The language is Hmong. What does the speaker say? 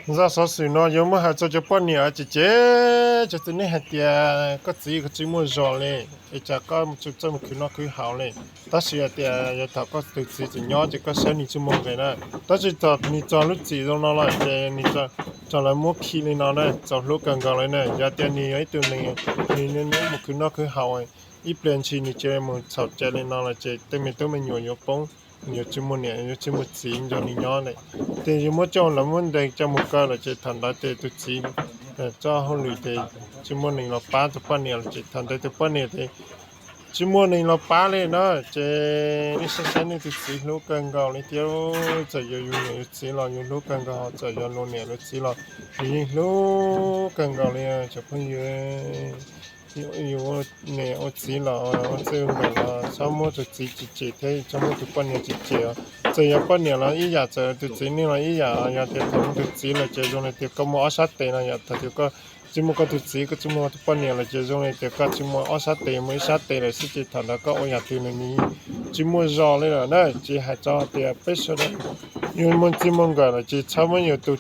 Zaj xov xwm no yuav muab hais txog cov poj niam ces, ces txawm nej hais tias koj txiv koj tsis muaj zog li, es cas koj txawj mus khwv noj khwv haus li. Tab sis hais tias yog thaum koj tus txiv tseem nyob ces koj saib nws tsis muaj nqis na. Tab sis thaum nws txog lub txim zoo no lawm ces nws txog lawv muab khi li no na, txaus hlub kawg nkaus li na. Yog tias nws yog ib tug neeg, nws niaj hnub mus khwv noj khwv haus, ib pliag ntshis nws cia li mus txhaum cai li no lawm ces tej me tub me nyuam yuav poob, yuav tsis muaj niam yuav tsis muaj txiv nrog nws nyob lawm. Ces yuav muab coj, lawv muab ntes coj mus kaw lawm ces thaum ntawd ces tus txiv txoj hauj lwm ces tsis muaj neeg los pab tus poj niam lawm ces thaum ntawd tus poj niam ces tsis muaj neeg los pab li na. Ces nej saib saib nej tus txiv hlub kawg nkaus li thiab, txawm yog yus niam yus txiv los yus hlub kawg nkaus, txawm yog luag niam luag txiv los yus yeej hlub kawg nkaus li cov phooj ywg. Yus ua niam ua txiv los ua txij ua nkawm los txhob muab tus txiv cem cem thiab txhob muab tus poj niam cem cem. Txawm yog poj niam los ib yam, txawm tus txiv neej los ib yam. Yog tias thaum muaj tus txiv lawm ces zoo li tias koj muaj ob sab tes no yom. Thaum tias koj tsis muaj koj tus txiv, koj tsis muaj tus poj niam lawm ces zoo li tias koj tsis muaj ob sab tes, muaj ib sab tes lawm xwb ces thaum ntawd koj ua yam twg nws tsis muaj zog li lawm na. Ces hais txog tias peb sawv daws yus muaj txij muaj nkawm lawm ces txhob muab yus tus